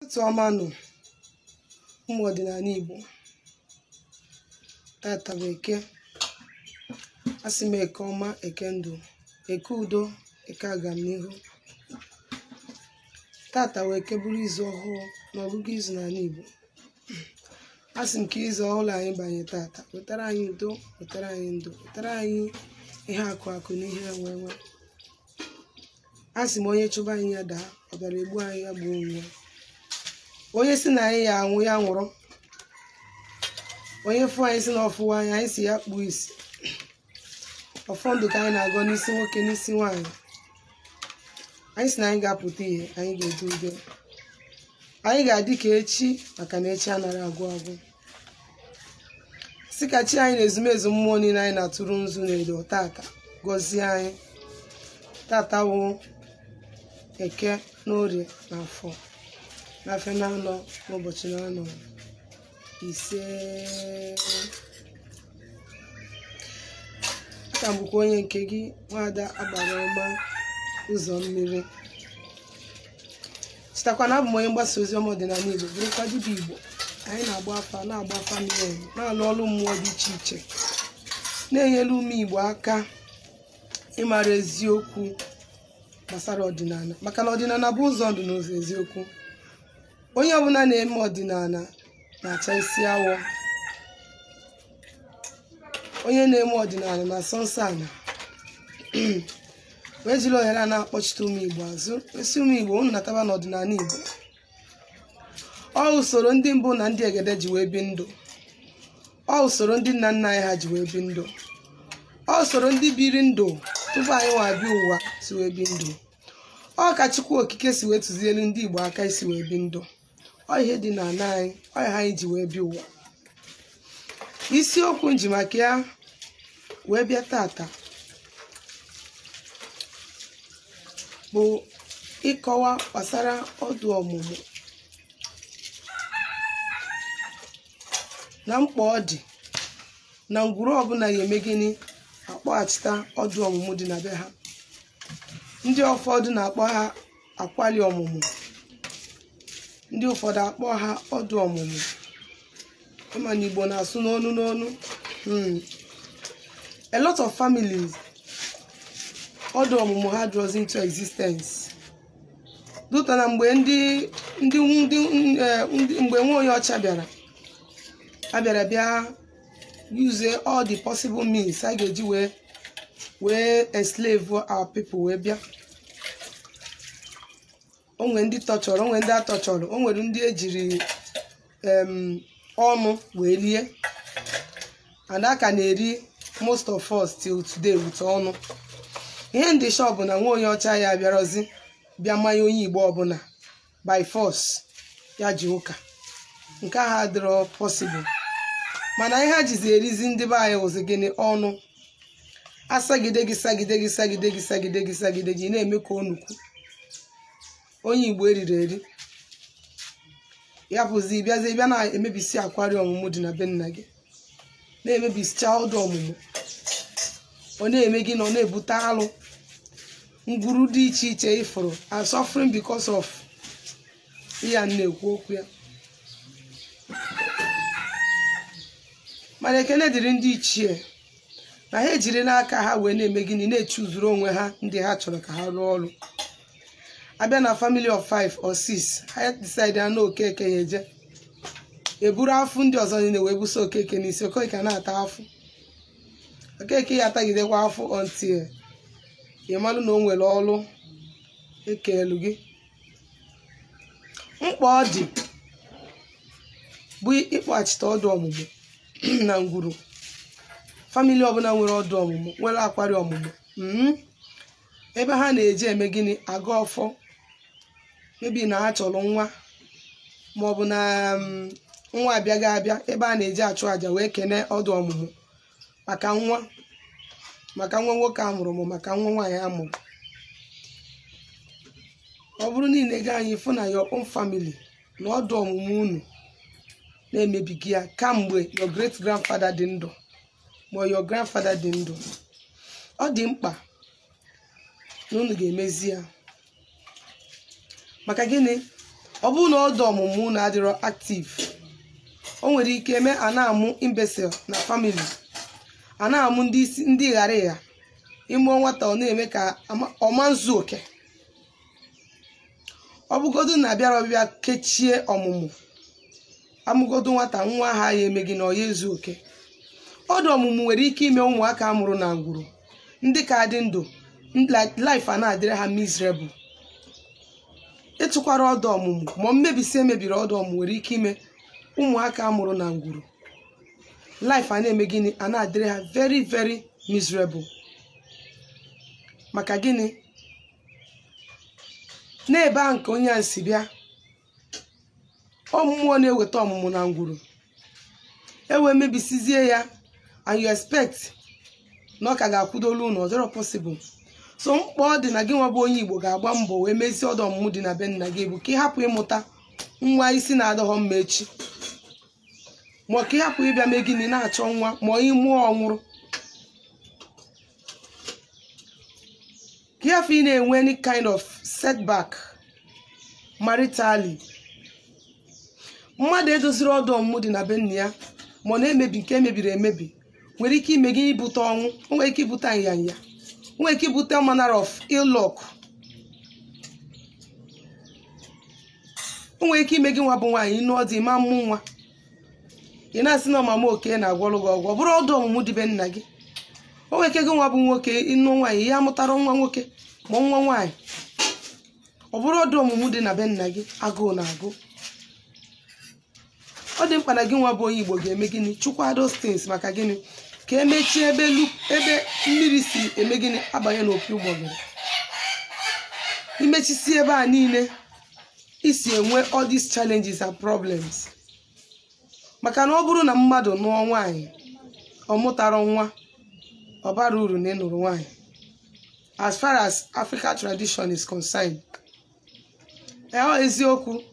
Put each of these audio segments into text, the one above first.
Ụtụtụ ọma nụ, ụmụ ọdịnala Igbo. Tata bụ Eke. Asị m Eke ọma, Eke ndụ, Eke udo, Eke agamnihu. Tata wee Eke bụrụ izu ọhụụ na ọgụgụ izu n'ala Igbo. Asị m ka izu ọhụrụ anyị banye tata wetara anyị udo, wetara anyị ndụ, wetara anyị ihe akụ akụ na ihe enwe enwe. Asị m onye chụba anyị ya daa, ọ bịara egbu anyị ya gbuo onwe ya. Onye si na anyị ya anwụ ya nwụrụ. Onye fụ anyị si na ọfụwa anyị, anyị si ya kpuo isi. Ọfọ ndụ ka anyị na-agọ n'isi nwoke, n'isi nwaanyị. Anyị si na anyị ga-apụta ihe, anyị ga-edu udo. Anyị ga-adị ka echi, maka na echi anaghị agwụ agwụ. Sị ka chi anyị na ezumezu mmụọ niile anyị na-atụrụ nzu n'edo tata gọzie anyị. Tata wụ Eke n'Orie na Afọ, n'afịa na-anọ n'ụbọchị na-anọ ise. Aka m bụkwa onye nke gị, Nwaada Agbara Ọma Ụzọ Mmiri. Chetakwa na abụ m onye mgbasa ozi ọma ọdịnala Igbo, bụrụkwa dibịa Igbo. Anyị na-agba afa, na-agba afa miri, na-alụ ọrụ mmụọ dị iche iche, na-enyere ụmụ Igbo aka ịmara eziokwu gbasara ọdịnala, maka na ọdịnala bụ ụzọ ndụ na ụzọ eziokwu. Onye ọbụla na-eme ọdịnala na-acha isi awọ. Onye na-eme ọdịnala na-asọ nsọ ala. Wee jiri ohere a na-akpọchite ụmụ Igbo azụ, esi ụmụ Igbo unu nataba n'ọdịnala Igbo. Ọ usoro ndị mbụ na ndị egede ji wee bi ndụ. Ọ usoro ndị nna nna anyị ha ji wee bi ndụ. Ọ usoro ndị biri ndụ tupu anyị nwa bịa ụwa si wee bi ndụ. Ọ ka Chukwu Okike si wee tụzielu ndị Igbo aka isi wee bi ndụ. Ọ ihe dị n'ala anyị, ọ ihe anyị ji wee bịa ụwa. Isiokwu nji maka ya wee bịa tata bụ ịkọwa gbasara ọdụ ọmụmụ na mkpa ọ dị na ngwuru ọbụla ya eme gịnị akpọghachita ọdụ ọmụmụ dị na be ha. Ndị ụfọdụ na-akpọ ha akwali ọmụmụ, ndị ụfọdụ akpọ ha ọdụ ọmụmụ. Ịma na Igbo na-asụ n'onu n'onu. A lot of families, ọdụ ọmụmụ ha draws into existence. Dụta na mgbe ndị ndị ndị mgbe nwa onye ọcha bịara, a bịara bịa use all the possible means a ga-eji wee enslave our people wee bịa. O nwere ndị tọchọrọ, o nwere ndị atọchọrọ, o nwere ndị ejiri ọnụ wee rie. And a ka na-eri most of us till today with ọnụ. Ihe ndị shop na nwa onye ọcha ya bịarọzi bịa manye onye Igbo ọbụla by force ya ji ụka. Nke ahụ adịrọ possible. Mana ihe ha jizi erizi ndị be anyị wụzi gịnị ọnụ. Asagide gị sagide gị sagide gị sagide gị sagide gị na-eme ka onukwu onye Igbo eriri eri. Ya bụzi bịazie bịa na-emebisi akwari ọmụmụ dị na be nna gị, na-emebisicha ọdụ ọmụmụ. Ọ na-eme gị na ọ na-ebute alụ ngwuru dị iche iche ịfụrụ are suffering because of ihe a na-ekwu okwu ya. Mana ekene dịrị ndị ichie na ha ejiri n'aka ha wee na-eme gịnị, na-echuzuru onwe ha ndị ha chọrọ ka ha rụọ ọrụ. Abịa na family of 5 or 6, ha decide na Okeke ya eje eburu afụ ndị ọzọ niile wee buso Okeke n'isi. Okeke na-ata afụ, Okeke ya atagidekwa afụ until ị malụ na o nwere ọrụ ekelu gị. Mkpa ọ dị bụ ịkpọghachite ọdụ ọmụmụ na ngwuru. Famili ọbụla nwere ọdụ ọmụmụ, nwere akwari ọmụmụ, ebe ha na-eje eme gịnị, aga ọfọ, mebi na ha chọrọ nwa maọbụ na nwa abịaghị abịa, ebe a na-eje achụ àjà wee kene ọdụ ọmụmụ maka nwa, maka nwa nwoke a mụrụ ma maka nwa nwaanyị a mụrụ. Ọ bụrụ niile ga anyị fụ na your own family na ọdụ ọmụmụ unu na-emebighị ya kamgbe your great grandfather dị ndụ ma your grandfather dị ndụ, ọ dị mkpa na unu ga-emezi ya. Maka gịnị? Ọ bụrụ na ọdụ ọmụmụ unu adịrọ active, o nwere ike eme a na-amụ imbecile na family, a na-amụ ndị isi ndị ghara ịgha. Ịmụọ nwata ọ na-eme ka ọma nzu oke. Ọ bụgodu na abịara ọbịbịa kechie ọmụmụ, amụgodu nwata nwa ha ya eme gị na ọ ya ezu oke. Ọdụ ọmụmụ nwere ike ime ụmụaka amụrụ na ngwuru ndị ka dị ndụ, life a na-adịrị ha miserable. Ịtụkwara ọdụ ọmụmụ ma mmebisi emebiri ọdụ ọmụmụ nwere ike ime ụmụaka amụrụ na ngwuru life a na-eme gịnị, a na-adịrị ha very very miserable. Maka gịnị? N'ebe a nke onye a si bịa, ọmụmụ na-eweta ọmụmụ na ngwuru e wee mebisizie ya, and you expect na ọ ka ga-akwụdolu unu, ọ dịrọ possible. So mkpa ọ dị na gị nwa bụ onye Igbo ga-agba mbọ wee mezie ọdụ ọmụmụ dị na be nna gị bụ ka ị hapụ ịmụta nwa isi na-adọghọ mma echi, ma ka ị hapụ ịbịa mee gịnị, na-achọ nwa ma onye mụọ ọnwụrụ, ka ị hapụ ị na-enwe any kind of setback maritally. Mmadụ edoziri ọdụ ọmụmụ dị na be nna ya ma ọ na-emebi nke emebiri emebi nwere ike ime gị ibute ọnwụ, o nwere ike ibute nyanya, o nwere ike ibute manner of ill luck, o nwere ike ime gị nwa bụ nwaanyị nụọ dị ma mmụ nwa, ị na-asị na ọmama oke na-agwọrọ gị ọgwụ, ọ bụrụ ọdụ ọmụmụ dị be nna gị. O nwere ike gị nwa bụ nwoke ịnụ nwaanyị ya amụtara nwa nwoke ma nwa nwaanyị, ọ bụrụ ọdụ ọmụmụ dị na be nna gị, agụụ na-agụ. Ọ dị mkpa na gị nwa bụ onye Igbo ga-eme gịnị, chukwa those things. Maka gịnị? Ka emechie ebe mmiri si eme gịnị, abanye n'opi ụgbọgịrị. Imechisi ebe a niile isi enwe all these challenges and problems. Maka na ọ bụrụ na mmadụ nụọ nwaanyị ọ mụtara nwa, ọ bara uru na ịnụrụ nwaanyị as far as Africa tradition is concerned. Ee, eziokwu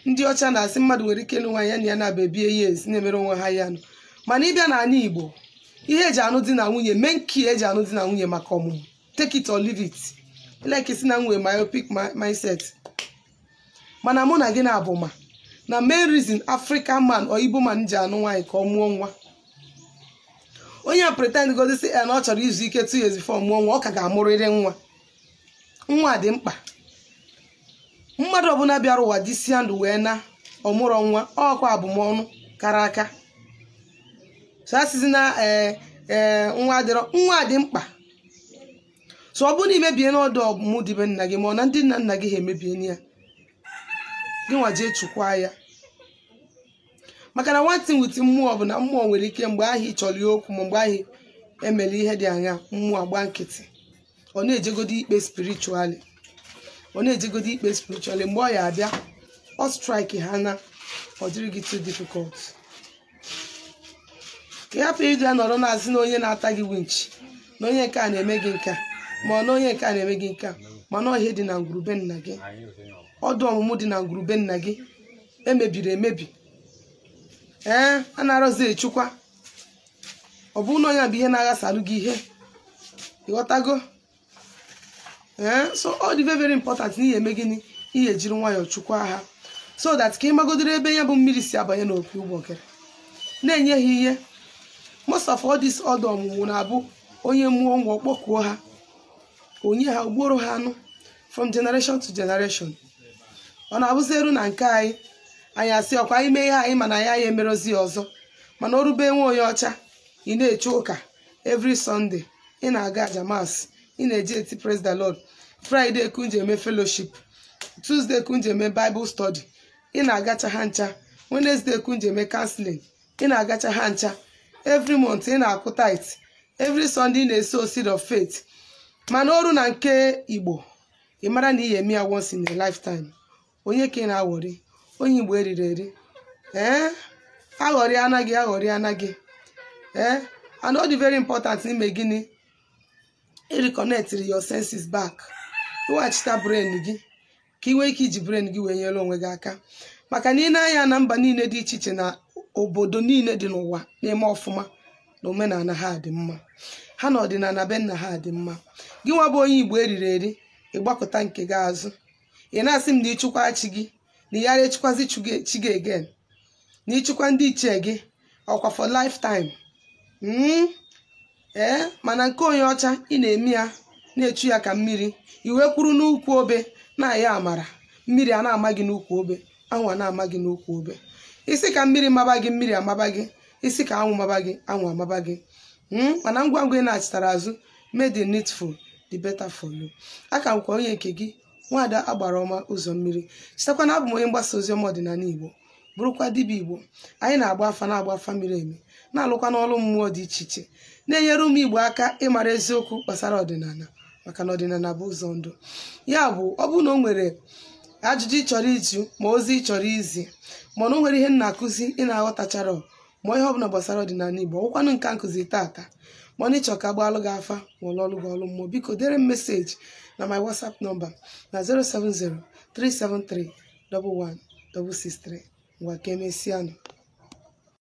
ndị ọcha na-asị mmadụ nwere ike ịlụ nwaanyị ya na ya na-abịa years na-emere onwe ha ya nụ, mana ịbịa n'ala Igbo, ihe eji anụ di na nwunye, mee nke eji anụ di na nwunye maka ọmụmụ, take it or leave it, like si na nwee myopic mindset. Mana mụ na gị na-abụ ma na main reason African man or Igbo man ji anụ nwaanyị ka ọ mụọ nwa. Onye a pretend gozi si na ọ chọrọ izu ike 2 years before mụọ nwa, ọ ka ga-amụrịrị nwa. Nwa dị mkpa. Mmadụ ọbụla bịara ụwa dịsịa ndụ wee na ọmụrọ nwa, ọkwa abụmọnụ kara aka. So asịzi na nwa adịrọ, nwa dị mkpa. So ọ bụrụ na imebie n'ọdụ ọmụmụ dị be nna gị, ma ọ na ndị nna nna gị ha emebie ya, gị nwa jee chukwa ya. Maka na one thing with mmụọ bụ na mmụọ nwere ike mgbe ahụ ị chọrọ ya okwu, ma mgbe ahụ emere ihe dị anya, mmụọ agba nkịtị, ọ na-ejegodo ikpe spiritually, ọ na-ejegodo ikpe spiritually. Mgbe ọ ya abịa ọ strike ha na ọ dịrị gị too difficult. Ka ị hapụ ịdị nọrọ na-asị na onye na-ata gị winch, na onye nke a na-eme gị nke a, ma ọ na onye nke a na-eme gị nke a, mana ọhịa dị na ngwurube nna gị, ọdụ ọmụmụ dị na ngwurube nna gị emebiri emebi, ee a na-arọzi echukwa. Ọ bụrụ na onye bụ ihe na-aghasalụ gị ihe, ịghọtago? Ee, so ọ dị very very important na ihe eme gịnị, ihe ejiri nwayọọ chukwa ha, so that ka ị magodoro ebe ya bụ mmiri si abanye n'opi ụgbọgịrị, na-enye ha ihe. Most of all this ọdụ ọmụmụ na-abụ onye mụọ nwa kpọkuo ha, onye ha gbuoro ha anụ from generation to generation. Ọ na-abụzi eru na nke anyị, anyị asị ọkwa anyị mee ihe anyị, mana ya ya emerozi ọzọ. Mana o rube nwe onye ọcha, ị na-eche ụka every Sunday, ị na-aga aja mass, ị na-eje eti praise the Lord, Friday kunje eme fellowship, Tuesday kunje eme Bible study, ị na-agacha ha ncha, Wednesday kunje eme counseling, ị na-agacha ha ncha, every month ị na-akụ tithe, every Sunday ị na-eso seed of faith. Mana ọrụ na nke Igbo, ị mara na ihe eme ya once in a lifetime. Onye ka ị na-aghọrị? Onye Igbo eriri eri. Ee, aghọrị anaghị aghọrị anaghị. Ee, and ọ dị very important n'ime gịnị, reconnect your senses back, iweghachita brain gị ka ị nwee ike iji brain gị wee nyere onwe gị aka. Maka na ị na-anya na mba niile dị iche iche na obodo niile dị n'ụwa na-eme ọfụma na omenala ha dị mma, ha na ọdịnala be nna ha dị mma. Gị nwa bụ onye Igbo eriri eri, ịgbakọta nke gị azụ, ị na-asị m na ịchụkwa chi gị, Na ịghara echukwazi chi gị again, na ịchụkwa ndị ichie gị ọkwa for lifetime. Ee, mana nke onye ọcha ị na-eme ya, na-echu ya ka mmiri iwe kwuru n'ukwu obe na-aya amara. Mmiri a na-ama gị n'ukwu obe, anwụ a na-ama gị n'ukwu obe. Isi ka mmiri maba gị, mmiri amaba gị. Isi ka anwụ maba gị, anwụ amaba gị. Mana ngwa ngwa ị na-achịtara azụ, make the needful, the better for you. Aka nkwa onye nke gị, nwaada agbara ọma ụzọ mmiri. Chetakwa na abụ m onye mgbasa ozi ọma ọdịnala Igbo, bụrụkwa dibịa Igbo. Anyị na-agba afa, na-agba afa miri emi, na-alụkwa n'ọrụ mmụọ dị iche iche, na-enyere ụmụ Igbo aka ịmara eziokwu gbasara ọdịnala, maka na ọdịnala bụ ụzọ ndụ. Ya bụ, ọ bụrụ na o nwere ajụjụ ị chọrọ ịjụ, ma ozi ị chọrọ izi, mana o nwere ihe m na-akụzi ị na-aghọtachara, ma ihe ọbụla gbasara ọdịnala Igbo, ọgwụkwanụ nka nkụzi tata, mana ịchọ ka agbaalụ gị afa ma ọ lụọlụ gị ọlụ mmụọ, biko dere m message na my WhatsApp number na 070 373 11 663. Ngwa, ka emesịanụ.